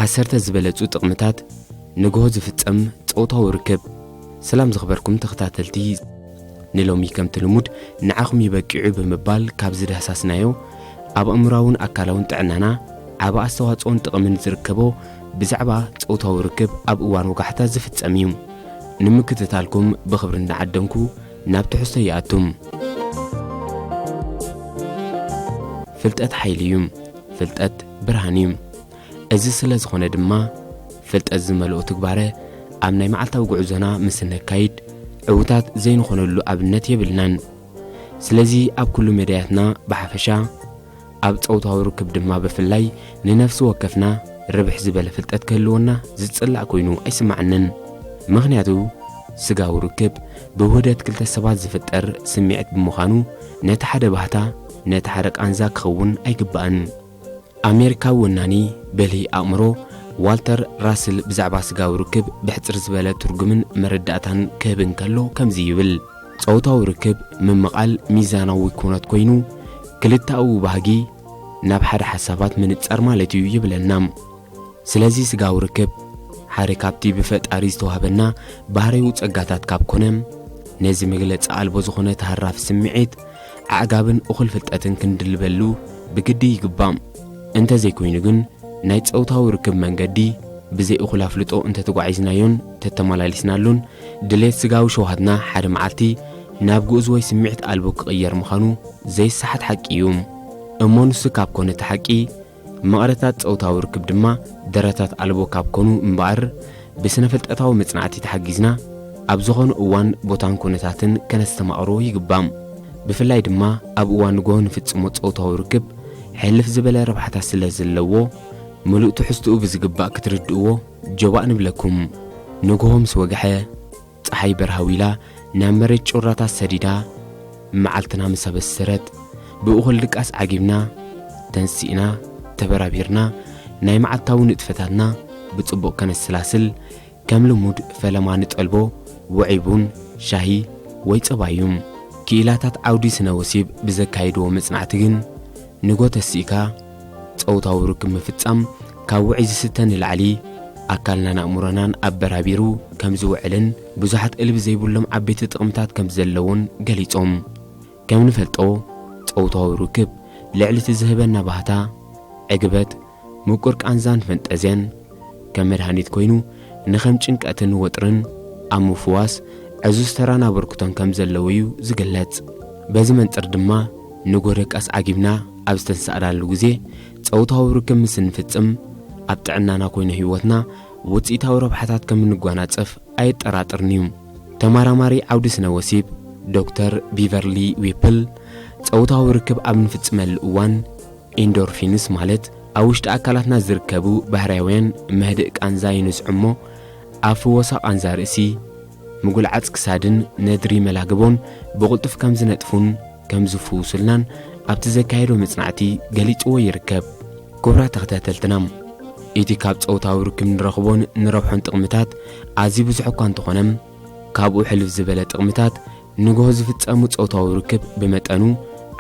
ዓሰርተ ዝበለጹ ጥቕምታት ንግሆ ዝፍጸም ጾታዊ ርክብ። ሰላም ዝኽበርኩም ተኸታተልቲ፣ ንሎሚ ከምቲ ልሙድ ንዓኹም ይበቂዑ ብምባል ካብ ዝዳህሳስናዮ፣ ኣብ ኣእምሮኣውን ኣካላውን ጥዕናና ዓቢ ኣስተዋጽኦን ጥቕምን ዝርከቦ ብዛዕባ ጾታዊ ርክብ ኣብ እዋን ወጋሕታ ዝፍጸም እዩ። ንምክትታልኩም ብኽብሪ እንዳዓደምኩ ናብ ትሕዝቶ ይኣቱ። ፍልጠት ሓይሊ እዩ። ፍልጠት ብርሃን እዩ። እዚ ስለ ዝኾነ ድማ፣ ፍልጠት ዝመልኦ ትግባረ ኣብ ናይ መዓልታዊ ጉዕዞና ምስ እነካይድ፣ ዕዉታት ዘይንኾነሉ ኣብነት የብልናን። ስለዚ ኣብ ኩሉ መዳያትና ብሓፈሻ፣ ኣብ ጾታዊ ርክብ ድማ ብፍላይ፣ ንነፍሲ ወከፍና ርብሕ ዝበለ ፍልጠት ክህልወና ዝጽላእ ኮይኑ ኣይስምዓንን። ምኽንያቱ፣ ስጋዊ ርክብ ብውህደት ክልተ ሰባት ዝፍጠር ስምዒት ብምዃኑ፣ ነቲ ሓደ ባህታ፣ ነቲ ሓደ ቃንዛ ክኸውን ኣይግባእን። ኣሜሪካዊ ወናኒ በሊ ኣእምሮ ዋልተር ራስል ብዛዕባ ስጋዊ ርክብ ብሕጽር ዝበለ ትርጉምን መረዳእታን ክህብ እንከሎ ከምዚ ይብል፣ "ጾታዊ ርክብ ምምቓል ሚዛናዊ ኩነት ኮይኑ፣ ክልተኣዊ ባህጊ ናብ ሓደ ሓሳባት ምንጻር ማለት እዩ" ይብለና። ስለዚ ስጋዊ ርክብ ሓደ ካብቲ ብፈጣሪ ዝተዋህበና ባህርያዊ ጸጋታት ካብ ኮነ፣ ነዚ መግለጺ ኣልቦ ዝኾነ ተሃራፊ ስምዒት፣ ኣዕጋብን እኹል ፍልጠትን ክንድልበሉ ብግዲ ይግባእ። እንተዘይኮይኑ ግን፣ ናይ ጾታዊ ርክብ መንገዲ ብዘይ እኹል ኣፍልጦ እንተተጓዒዝናዮን ተተመላሊስናሉን፣ ድሌት ስጋዊ ሸውሃትና ሓደ መዓልቲ ናብ ግኡዝ ወይ ስምዒት ኣልቦ ክቕየር ምዃኑ ዘይሰሓት ሓቂ እዩ። እሞ ንሱ ካብ ኮነ እቲ ሓቂ፣ መቐረታት ጾታዊ ርክብ ድማ ደረታት ኣልቦ ካብ ኮኑ እምበኣር፣ ብስነ-ፍልጠታዊ መጽናዕቲ ተሓጊዝና ኣብ ዝኾነ እዋን፣ ቦታን ኩነታትን ከነስተማቕሮ ይግባእ። ብፍላይ ድማ ኣብ እዋን ንግሆ ንፍጽሞ ጾታዊ ርክብ ሕልፍ ዝበለ ረብሓታት ስለ ዘለዎ፣ ምሉእ ትሕዝትኡ ብዝግባእ ክትርድእዎ ጆባእ ንብለኩም። ንግሆ ምስ ወግሐ፣ ጸሓይ በርሃዊላ ናብ መሬት ጩራታት ሰዲዳ፣ መዓልትና ምስ ኣበሰረት፣ ብእኹል ድቃስ ዓጊብና፣ ተንሲእና፣ ተበራቢርና፣ ናይ መዓልታዊ ንጥፈታትና ብጽቡቕ ከነሰላስል፣ ከም ልሙድ ፈለማ ንጠልቦ ውዑይ ቡን፣ ሻሂ ወይ ጸባ እዩ። ክኢላታት ዓውዲ ስነ ወሲብ ብዘካየድዎ መጽናዕቲ ግን፣ ንጎ ተሲእካ ጾታዊ ርክብ ምፍጻም ካብ ውዑይ ዝስተ ንላዕሊ ኣካልናን ኣእምሮናን ኣበራቢሩ ከም ዝውዕልን ብዙሓት እልቢ ዘይብሎም ዓበይቲ ጥቕምታት ከም ዘለዎን ገሊጾም። ከም ንፈልጦ፣ ጾታዊ ርክብ ልዕሊ እቲ ዝህበና ባህታ፣ ዕግበት፣ ምቁር ቃንዛን ፈንጠዝያን ከም መድሃኒት ኮይኑ፣ ንኸም ጭንቀትን ወጥርን ኣብ ምፍዋስ ዕዙዝ ተራን ኣበርክቶን ከም ዘለዎ እዩ ዝግለጽ። በዚ መንጽር ድማ፣ ንጎ ደቃስ ዓጊብና ኣብ ዝተንሳእናሉ ግዜ፣ ጾታዊ ርክብ ምስ እንፍጽም፣ ኣብ ጥዕናና ኮይነ ህይወትና ውጽኢታዊ ረብሓታት ከም እንጓናጸፍ ኣየጠራጥርን እዩ። ተመራማሪ ዓውዲ ስነ ወሲብ ዶክተር ቢቨርሊ ዊፕል፣ ጾታዊ ርክብ ኣብ እንፍጽመሉ እዋን፣ ኢንዶርፊንስ ማለት ኣብ ውሽጢ ኣካላትና ዝርከቡ ባህርያውያን መህድእ ቃንዛ ይንስዑ እሞ፣ ኣብ ፍወሳ ቃንዛ ርእሲ፣ ምጉልዓጽ ክሳድን ነድሪ መላግቦን ብቕልጡፍ ከም ዝነጥፉን ከም ዝፍውሱልናን ኣብቲ ዘካየዶ መጽናዕቲ ገሊጽዎ ይርከብ። ክቡራት ተኸታተልትና፣ እቲ ካብ ጾታዊ ርክብ ንረኽቦን ንረብሖን ጥቕምታት ኣዝዩ ብዙሕ እኳ እንተኾነ፣ ካብኡ ሕልፍ ዝበለ ጥቕምታት ንግሆ ዝፍጸሙ ጾታዊ ርክብ ብመጠኑ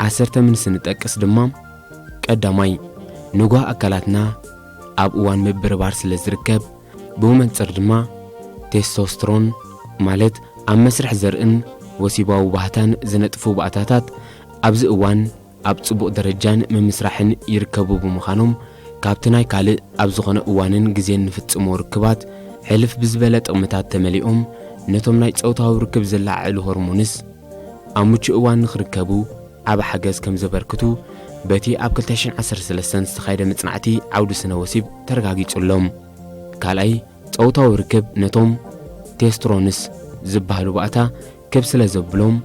ዓሰርተ ምስ ንጠቅስ ድማ፣ ቀዳማይ፣ ንግሆ ኣካላትና ኣብ እዋን ምብርባር ስለ ዝርከብ፣ ብኡ መንጽር ድማ ቴስቶስትሮን ማለት ኣብ መስርሕ ዘርእን ወሲባዊ ባህታን ዝነጥፉ ባእታታት ኣብዚ እዋን ኣብ ጽቡቕ ደረጃን ምምስራሕን ይርከቡ ብምዃኖም፣ ካብቲ ናይ ካልእ ኣብ ዝኾነ እዋንን ግዜን ንፍጽሞ ርክባት ሕልፍ ብዝበለ ጥቕምታት ተመሊኦም፣ ነቶም ናይ ጾታዊ ርክብ ዘለዓዕሉ ሆርሞንስ ኣብ ምቹእ እዋን ንኽርከቡ ዓቢ ሓገዝ ከም ዘበርክቱ በቲ ኣብ ክልተ ሽሕን ዓሰርተ ሰለስተን ዝተኻየደ መጽናዕቲ ዓውዲ ስነ ወሲብ ተረጋጊጹ ኣሎ። ካልኣይ፣ ጾታዊ ርክብ ነቶም ቴስቶስትሮንስ ዝበሃሉ ባእታ ክብ ስለ ዘብሎም፣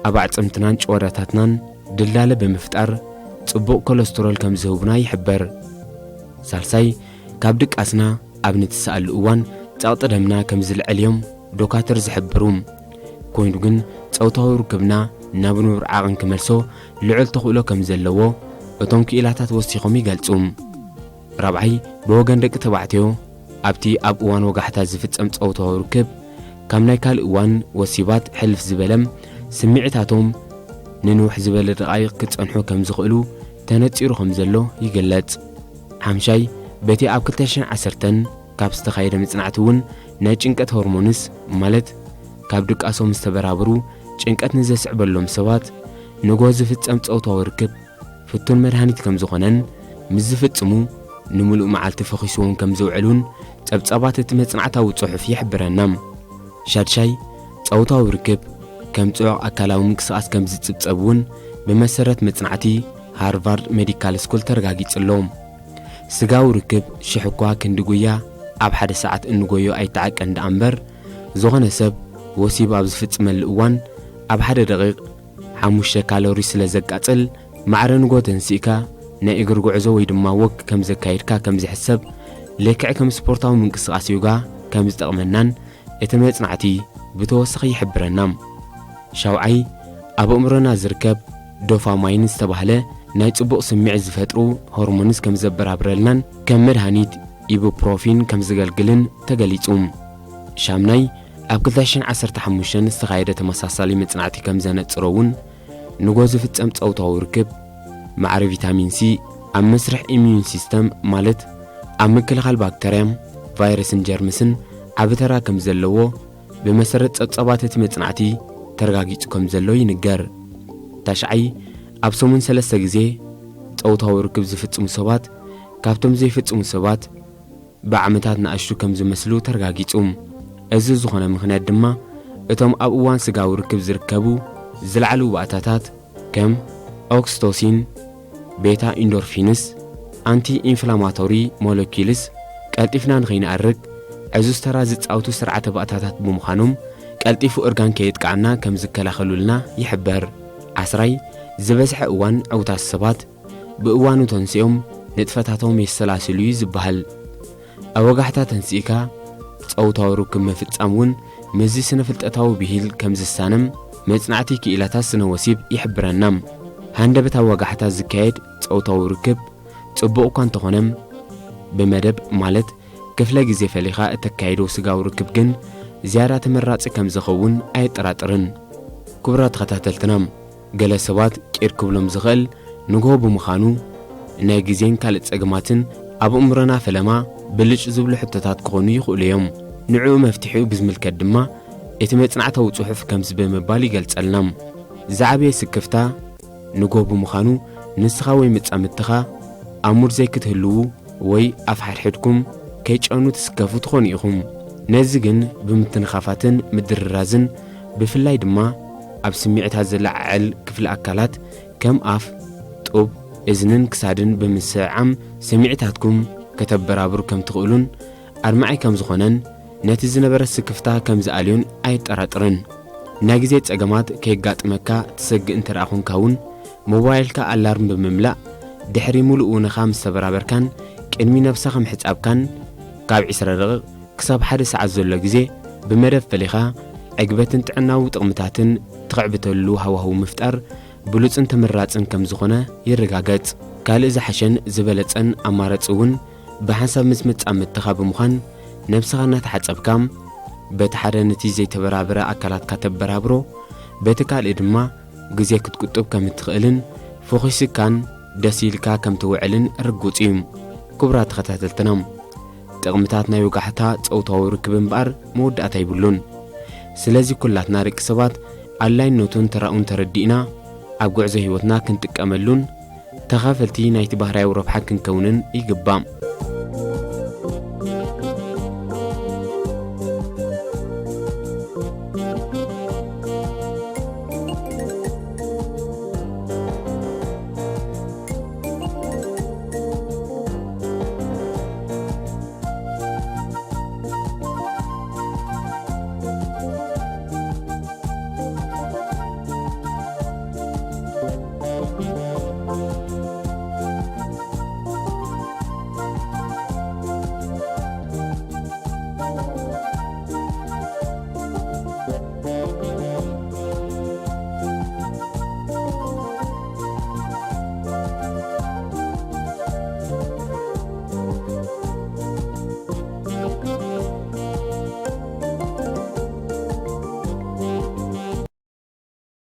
ኣብ ኣዕጽምትናን ጭዋዳታትናን ድልዳለ ብምፍጣር ጽቡቕ ኮለስትሮል ከም ዝህቡና ይሕበር። ሳልሳይ፣ ካብ ድቃስና ኣብ ንትስኣሉ እዋን ጸቕጢ ደምና ከም ዝልዕል እዮም ዶካትር ዝሕብሩ። ኮይኑ ግን፣ ጾታዊ ርክብና ናብ ንቡር ዓቕን ክመልሶ ልዑል ተኽእሎ ከም ዘለዎ እቶም ክኢላታት ወሲኾም ይገልጹ። ራብዓይ፣ ብወገን ደቂ ተባዕትዮ፣ ኣብቲ ኣብ እዋን ወጋሕታ ዝፍጸም ጾታዊ ርክብ፣ ካብ ናይ ካልእ እዋን ወሲባት ሕልፍ ዝበለም ስምዒታቶም ንንውሕ ዝበለ ደቓይቕ ክጸንሑ ከም ዝኽእሉ ተነጺሩ ከም ዘሎ ይግለጽ። ሓምሻይ፣ በቲ ኣብ ክልተ ሽሕን ዓሰርተን ካብ ዝተኻየደ መጽናዕቲ እውን ናይ ጭንቀት ሆርሞንስ፣ ማለት ካብ ድቃሶም ዝተበራበሩ ጭንቀት ንዘስዕበሎም ሰባት ንጎ ዝፍጸም ጾታዊ ርክብ ፍቱን መድሃኒት ከም ዝኾነን ምስ ዝፍጽሙ ንምሉእ መዓልቲ ፈኺስዎም ከም ዝውዕሉን ጸብጻባት እቲ መጽናዕታዊ ጽሑፍ ይሕብረና። ሻድሻይ፣ ጾታዊ ርክብ ከም ጽዑቕ ኣካላዊ ምንቅስቓስ ከም ዝጽብጸብ እውን ብመሰረት መጽናዕቲ ሃርቫርድ ሜዲካል ስኩል ተረጋጊጹ ኣሎ። ስጋዊ ርክብ ሽሕ እኳ ክንዲ ጉያ ኣብ ሓደ ሰዓት እንጎዮ ኣይተዓቀን ደኣ እምበር፣ ዝኾነ ሰብ ወሲብ ኣብ ዝፍጽመሉ እዋን ኣብ ሓደ ደቂቕ ሓሙሽተ ካሎሪ ስለ ዘቃጽል፣ ማዕረ ንጎ ተንሲእካ ናይ እግሪ ጉዕዞ ወይ ድማ ወክ ከም ዘካየድካ ከም ዝሕሰብ፣ ልክዕ ከም ስፖርታዊ ምንቅስቓስ ዮጋ ከም ዝጠቕመናን እቲ መጽናዕቲ ብተወሳኺ ይሕብረና። ሻውዓይ፣ ኣብ ኣእምሮና ዝርከብ ዶፓማይን ዝተባህለ ናይ ጽቡቕ ስምዒት ዝፈጥሩ ሆርሞንስ ከም ዘበራብረልናን ከም መድሃኒት ኢቡፕሮፊን ከም ዘገልግልን ተገሊጹ። ሻምናይ፣ ኣብ ክልተ ሽሕን ዓሰርተ ሓሙሽተን ዝተኻየደ ተመሳሳሊ መጽናዕቲ ከም ዘነጽሮ እውን ንጎ ዝፍጸም ጾታዊ ርክብ ማዕረ ቪታሚን ሲ ኣብ መስርሕ ኢሚዩን ሲስተም፣ ማለት ኣብ ምክልኻል ባክተርያን ቫይረስን ጀርምስን ዓቢ ተራ ከም ዘለዎ ብመሰረት ጸብጻባት እቲ መጽናዕቲ ተረጋጊጹ ከም ዘሎ ይንገር። ታሽዓይ፣ ኣብ ሰሙን ሰለስተ ግዜ ጾታዊ ርክብ ዝፍጽሙ ሰባት ካብቶም ዘይፍጽሙ ሰባት ብዓመታት ንኣሽቱ ከም ዝመስሉ ተረጋጊጹ። እዚ ዝኾነ ምኽንያት ድማ እቶም ኣብ እዋን ስጋዊ ርክብ ዝርከቡ ዝለዓሉ ባእታታት ከም ኦክስቶሲን፣ ቤታ ኢንዶርፊንስ፣ ኣንቲ ኢንፍላማቶሪ ሞለኪልስ ቀልጢፍና ንኸይንኣርግ ዕዙዝ ተራ ዝጻወቱ ስርዓተ ባእታታት ብምዃኖም ቀልጢፉ እርጋን ከየጥቅዓና ከም ዝከላኸሉልና ይሕበር። ዓስራይ፣ ዝበዝሐ እዋን ዕውታት ሰባት ብእዋኑ ተንሲኦም ንጥፈታቶም የሰላስሉ እዩ ዝበሃል። ኣብ ወጋሕታ ተንሲእካ ጾታዊ ርክብ ምፍጻም እውን ምስዚ ስነ ፍልጠታዊ ብሂል ከም ዝሳነም መጽናዕቲ ክኢላታት ስነ ወሲብ ይሕብረና። ሃንደበት ኣብ ወጋሕታ ዝካየድ ጾታዊ ርክብ ጽቡቕ እኳ እንተኾነ፣ ብመደብ ማለት ክፍለ ግዜ ፈሊኻ እተካይዶ ስጋዊ ርክብ ግን ዝያዳ ተመራጺ ከም ዝኸውን ኣየጠራጥርን። ክቡራት ተኸታተልትና፣ ገለ ሰባት ቂር ክብሎም ዝኽእል ንግሆ ብምዃኑ፣ ናይ ግዜን ካልእ ጸገማትን ኣብ ኣእምሮና ፈለማ ብልጭ ዝብሉ ሕቶታት ክኾኑ ይኽእሉ እዮም። ንዕኡ መፍትሒኡ ብዝምልከት ድማ እቲ መጽናዕታዊ ጽሑፍ ከምዚ ብምባል ይገልጸልና። ዝዓበየ ስክፍታ ንግሆ ብምዃኑ፣ ንስኻ ወይ መጻምድትኻ ኣብ ሙድ ዘይክትህልዉ ወይ ኣፍ ሓድሕድኩም ከይጨኑ ትስከፉ ትኾኑ ኢኹም። ነዚ ግን ብምትንኻፋትን ምድርራዝን፣ ብፍላይ ድማ ኣብ ስምዒታት ዘለዓዕል ክፍሊ ኣካላት ከም ኣፍ፣ ጡብ፣ እዝንን ክሳድን ብምስዕዓም ስምዒታትኩም ከተበራብሩ ከም ትኽእሉን ኣድማዒ ከም ዝኾነን ነቲ ዝነበረ ስክፍታ ከም ዝኣልዮን ኣየጠራጥርን። ናይ ግዜ ጸገማት ከየጋጥመካ ትሰግእ እንተ ደኣ ኾንካ እውን፣ ሞባይልካ ኣላርም ብምምላእ፣ ድሕሪ ምሉእ ውነኻ ምስ ተበራበርካን ቅድሚ ነብስኻ ምሕጻብካን፣ ካብ ዕስራ ደቂቕ ክሳብ ሓደ ሰዓት ዘሎ ግዜ ብመደብ ፈሊኻ፣ ዕግበትን ጥዕናዊ ጥቕምታትን ትኽዕብተሉ ሃዋህው ምፍጣር ብሉጽን ተመራጽን ከም ዝኾነ ይረጋገጽ። ካልእ ዝሓሸን ዝበለጸን ኣማራጺ እውን፣ ብሓንሳብ ምስ መጻምድትኻ ብምዃን፣ ነብስኻ እናተሓጸብካ፣ በቲ ሓደ ነቲ ዘይተበራበረ ኣካላትካ ተበራብሮ፣ በቲ ካልእ ድማ ግዜ ክትቁጥብ ከም እትኽእልን፣ ፈኺስካን ደስ ኢልካ ከም ትውዕልን ርጉጽ እዩ። ክቡራት ተኸታተልትና፣ ጥቕምታት ናይ ወጋሕታ ጾታዊ ርክብ እምበኣር መወዳእታ የብሉን። ስለዚ ኩላትና ደቂ ሰባት ኣድላይነቱን ተራኡን ተረዲእና፣ ኣብ ጉዕዞ ህይወትና ክንጥቀመሉን ተኻፈልቲ ናይቲ ባህርያዊ ረብሓ ክንከውንን ይግባእ።